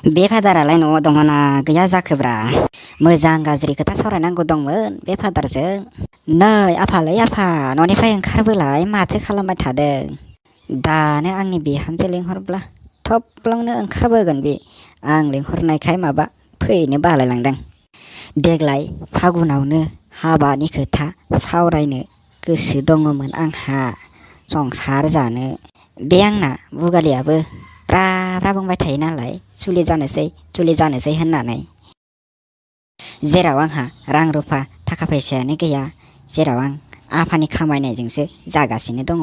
बे फादारालाय न'आव दङना गैया जाखोब्रा? मोजां गाज्रि खोथा सावरायनांगौ दंमोन बे फादारजों। नै आफालै आफा, न'निफ्राय ओंखारबोलाय माथो खालामबाय थादों? दानो आंनि बिहामजो लिंहरब्ला थब्लंनो ओंखारबोगोन बे। आं लिंहरनायखाय माबा फैनो बालायलांदों। देग्लाय फागुनावनो हाबानि खोथा सावरायनो गोसो दङमोन आंहा संसार जानो। बे आंना बुगालियाबो ब्रा ब्रा बुंबाय थायो नालाय जुलि जानोसै होननानै। जेराव आंहा रां रुफा थाखा फैसायानो गैया, जेराव आं आफानि खामायनायजोंसो जागासिनो दङ।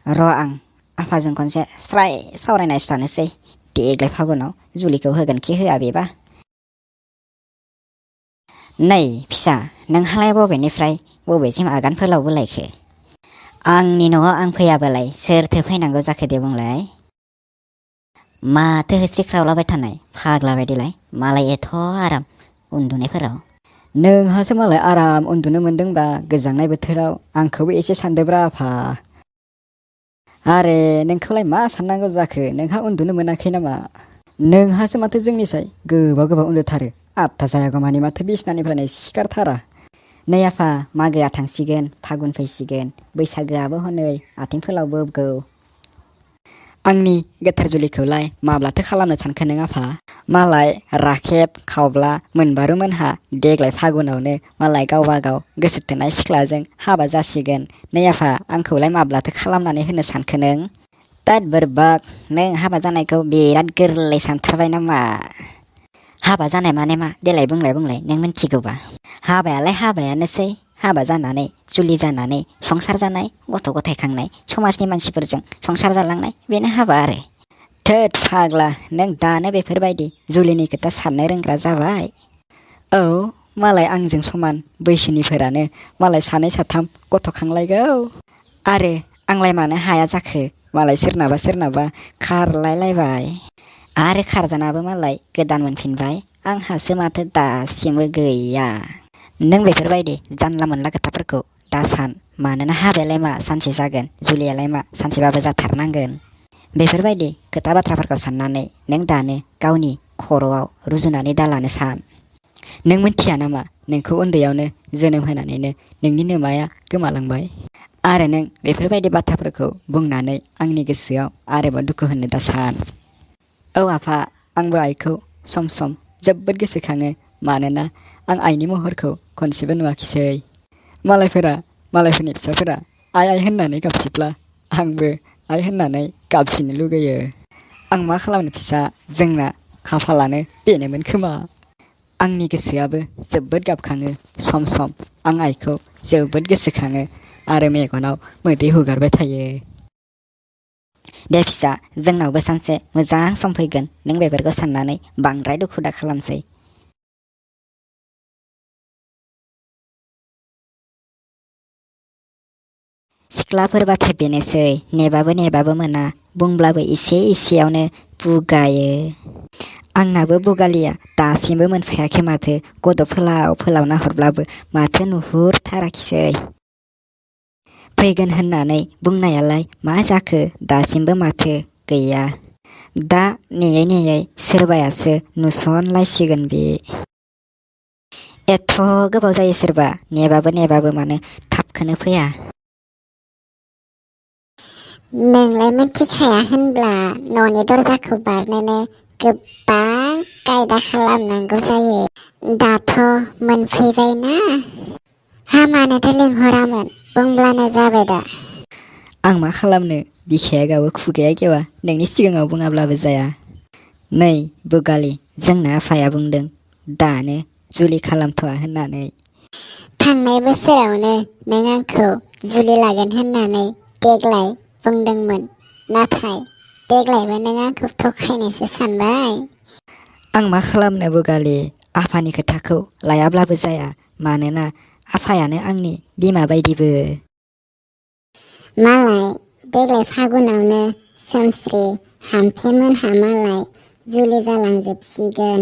र' आं आफाजों खनसे स्राय सावरायनायस्रानोसै देग्लाय फागुनाव जुलिखौ होगोनखि होआ बेबा। नै फिसा, नोंहालाय बबेनिफ्राय बबेसिम आगान फोलावबोलायखो? आंनि न'आव आं फैयाबालाय सोरथो फैनांगौ जाखो दे बुंलाय? माथो होस्रिख्रावलाबाय थानाय फाग्ला बायदिलाय, मालाय एथ' आराम उन्दुनायफोराव। नोंहासो मालाय आराम उन्दुनो मोनदोंब्रा गोजांनाय बोथोराव, आंखौबो एसे सानदोब्रा आफा। आरे नोंखौलाय मा साननांगौ जाखो, नोंहा उन्दुनो मोनाखै नामा? नोंहासो माथो जोंनिसाय गोबाव गोबाव उन्दुथारो, 8था जायागौमानि माथो बिसनानिफ्रायनो सिखारथारा। नै आफा, मागोआ थांसिगोन, फागुन फैसिगोन, बैसागोआबो हनै आथिं फोलावबोगौ। आंनि गोथार जुलिखौलाय माब्लाथो खालामनो सानखो नों आफा? मालाय राखेब खावब्ला मोनबारु मोनहा देग्लाय फागुनावनो मालाय गावबा गाव गोसो थोनाय सिख्लाजों हाबा जासिगोन। नै आफा, आंखौलाय माब्लाथो खालामनानै होनो सानखो नों? दाद बोरबाक, नों हाबा जानायखौ बिराद गोरलै सानथारबाय नामा? हाबा जानाय माने मा देलाय बुंलाय नों मिथिगौबा? हाबायालाय हाबायानोसै, हाबा जानानै जुलि जानानै संसार जानाय, गथ' गथाय खांनाय, समाजनि मानसिफोरजों संसार जालांनाय, बेनो हाबा आरो। थोद फाग्ला, नों दानो बेफोरबायदि जुलिनि खोथा साननो रोंग्रा जाबाय? औ, मालाय आंजों समान बैसोनिफोरानो मालाय 2 3 गथ' खांलायगौ। आरो आंलाय मानो हाया जाखो? मालाय सोरनाबा खारलायलायबाय। आरो खारजानाबो मालाय गोदान मोनफिनबाय, आंहासो माथो दासिमबो गैया। नों बेफोरबायदि जानला मोनला खोथाफोरखौ दा सान, मानोना हाबायालाय मा सानसे जागोन, जुलियालाय मा सानसेबाबो जाथारनांगोन। बेफोरबायदि खोथा बाथ्राफोरखौ साननानै नों दानो गावनि खर'आव रुजुनानै दालानो सान। नों मिथिया नामा, नोंखौ उन्दैयावनो जोनोम होनानैनो नोंनि नोमाया गोमालांबाय? आरो नों बेफोरबायदि बाथ्राफोरखौ बुंनानै आंनि गोसोआव आरोबाव दुखु होनो दा सान। औ आफा, आंबो आइखौ सम सम जोबोद गोसोखाङो, मानोना आं आइनि महरखौ खनसेबो नुवाखिसै। मालायफोरनि फिसाफोरा आइ होननानै गाबसिब्ला आंबो आइ होननानै गाबसिनो लुगैयो। आं मा खालामनो फिसा, जोंना खाफालानो बेनोमोन खोमा। आंनि गोसोआबो जोबोद गाबखाङो, सम सम आं आइखौ जोबोद गोसोखाङो आरो मेगनाव मोदै हुगारबाय थायो। दे फिसा, जोंनावबो सानसे मोजां सम फैगोन, नों बेफोरखौ साननानै बांद्राय दुखु दा खालामसै। सिख्लाफोरबाथाय बेनोसै, नेबाबो मोना, बुंब्लाबो एसेयावनो बुगायो। आंनाबो बुगालिया दासिमबो मोनफायाखै माथो, गद' फोलाव नाहरब्लाबो माथो नुहुरथाराखिसै। फैगोन होननानै बुंनायालाय मा जाखो, दासिमबो माथो गैया। दा नेयै सोरबायासो नुसनलायसिगोन बे। एथ' गोबाव जायो सोरबा, नेबाबो मानो थाबखौनो फैया। नोंलाय मिथिखाया होनब्ला न'नि दरजाखौ बारनोनो गोबां कायदा खालामनांगौ जायो। दाथ' मोनफैबायना, हामानोथो लिंहरामोन, बुंब्लानो जाबाय दा। आं मा खालामनो, बिखाया गावो खुगाया गेवा, नोंनि सिगाङाव बुङाब्लाबो जाया। नै बुगालि, जोंना आफाया बुंदों दानो जुलि खालामथ'वा होननानै। थांनाय बोसोरावनो नों आंखौ जुलि लागोन होननानै देग्लाय बुंदोंमोन, नाथाय देग्लायबो नों आंखौ थगायनोसो सानबाय। आं मा खालामनो बुगालि, आफानि खोथाखौ लायाब्लाबो जाया, मानोना आफायानो आंनि बिमा बायदिबो। मालाय देग्लाय फागुनावनो सोमस्रि हाम्फे मोनहा मालाय जुलि जालांजोबसिगोन।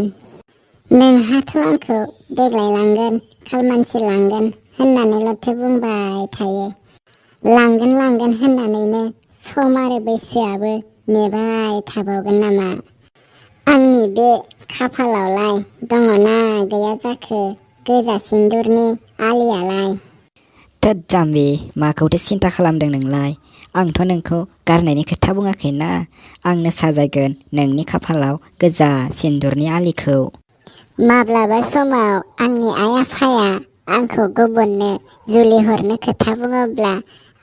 नोंहाथ' आंखौ देग्लाय लांगोन, खालमानसि लांगोन होननानैल'थो बुंबाय थायो। लांगोन होननानैनो सम आरो बैसोआबो नेबाय थाबावगोन नामा? आंनि बे खाफालावलाय दङना गैया जाखो गोजा सिन्दुरनि आलियालाय। थोद जाम्बि, माखौथो सिन्था खालामदों नोंलाय? आंथ' नोंखौ गारनायनि खोथा बुङाखैना। आंनो साजायगोन नोंनि खाफालाव गोजा सिन्दुरनि आलिखौ। माब्लाबा समाव आंनि आइ आफाया आंखौ गुबुननो जुलि हरनो खोथा बुङोब्ला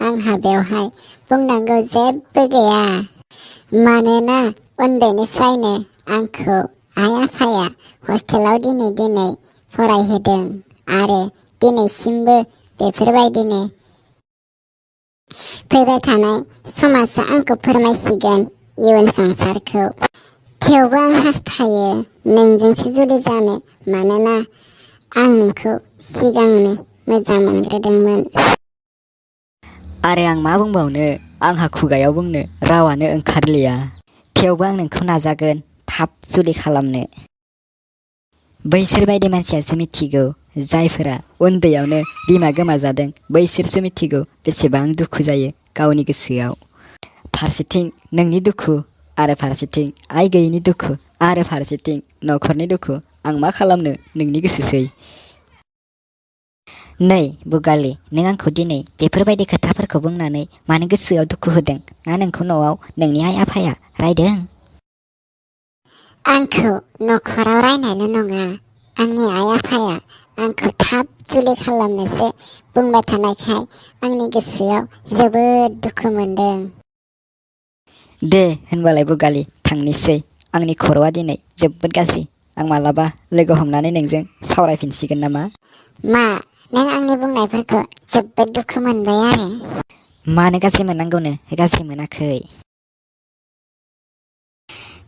आंहा बेवहाय बुंनांगौ जेबो गैया। मानोना उन्दैनिफ्रायनो आंखौ आइ आफाया हस्टेलाव दिनै फरायहोदों आरो दिनैसिमबो बेफोरबायदिनो। फैबाय थानाय समाजा आंखौ फोरमायसिगोन इयुन संसारखौ। थेवबो आं हास्थायो नोंजोंसो जुलि जानो, मानोना आं नोंखौ सिगांनो मोजां मोनग्रोदोंमोन। आरो आं मा बुंबावनो, आंहा खुगायाव बुंनो रावानो ओंखारलिया। थेवबो आं नोंखौ नाजागोन थाब जुलि खालामनो। बैसोर बायदि मानसियासो मिथिगौ, जायफोरा उन्दैयावनो बिमा गोमाजादों बैसोरसो मिथिगौ बेसेबां दुखु जायो गावनि गोसोआव। फारसेथिं नोंनि दुखु आरो फारसेथिं आइ गैयिनि दुखु आरो फारसेथिं न'खरनि दुखु। आं मा खालामनो, नोंनि गोसोसै। नै बुगालि, नों आंखौ दिनै बेफोरबायदि खोथाफोरखौ बुंनानै मानो गोसोआव दुखु होदों? ना नोंखौ न'आव नोंनि आइ आफाया रायदों? आंखौ न'खराव रायनायल' नङा, आंनि आइ आफाया आंखौ थाब जुलि खालामनोसो बुंबाय थानायखाय आंनि गोसोआव जोबोद दुखु मोनदों। दे होनबालाय बुगालि थांनोसै। आंनि खर'आ दिनै जोबोद गाज्रि। आं मालाबा लोगो हमनानै नोंजों सावरायफिनसिगोन नामा? मा, नों आंनि बुंनायफोरखौ जोबोद दुखु मोनबाय आरो? मानो गाज्रि मोननांगौनो, गाज्रि मोनाखै।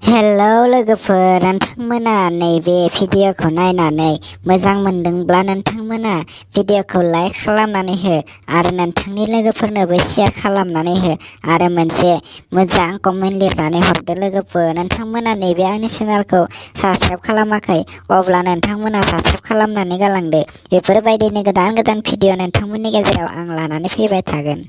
हेलौ लोगोफोर, नोंथांमोना नैबे भिडिअखौ नायनानै मोजां मोनदोंब्ला नोंथांमोना भिडिअखौ लाइक खालामनानै हो आरो नोंथांनि लोगोफोरनोबो शेयार खालामनानै हो आरो मोनसे मोजां कमेन्ट लिरनानै हरदो लोगोफोर। नोंथांमोना नैबे आंनि चेनेलखौ साबस्क्राइब खालामाखै अब्ला नोंथांमोना साबस्क्राइब खालामनानै गालांदो। बेफोरबायदिनो गोदान भिडिअ नोंथांमोननि गेजेराव आं लानानै फैबाय थागोन।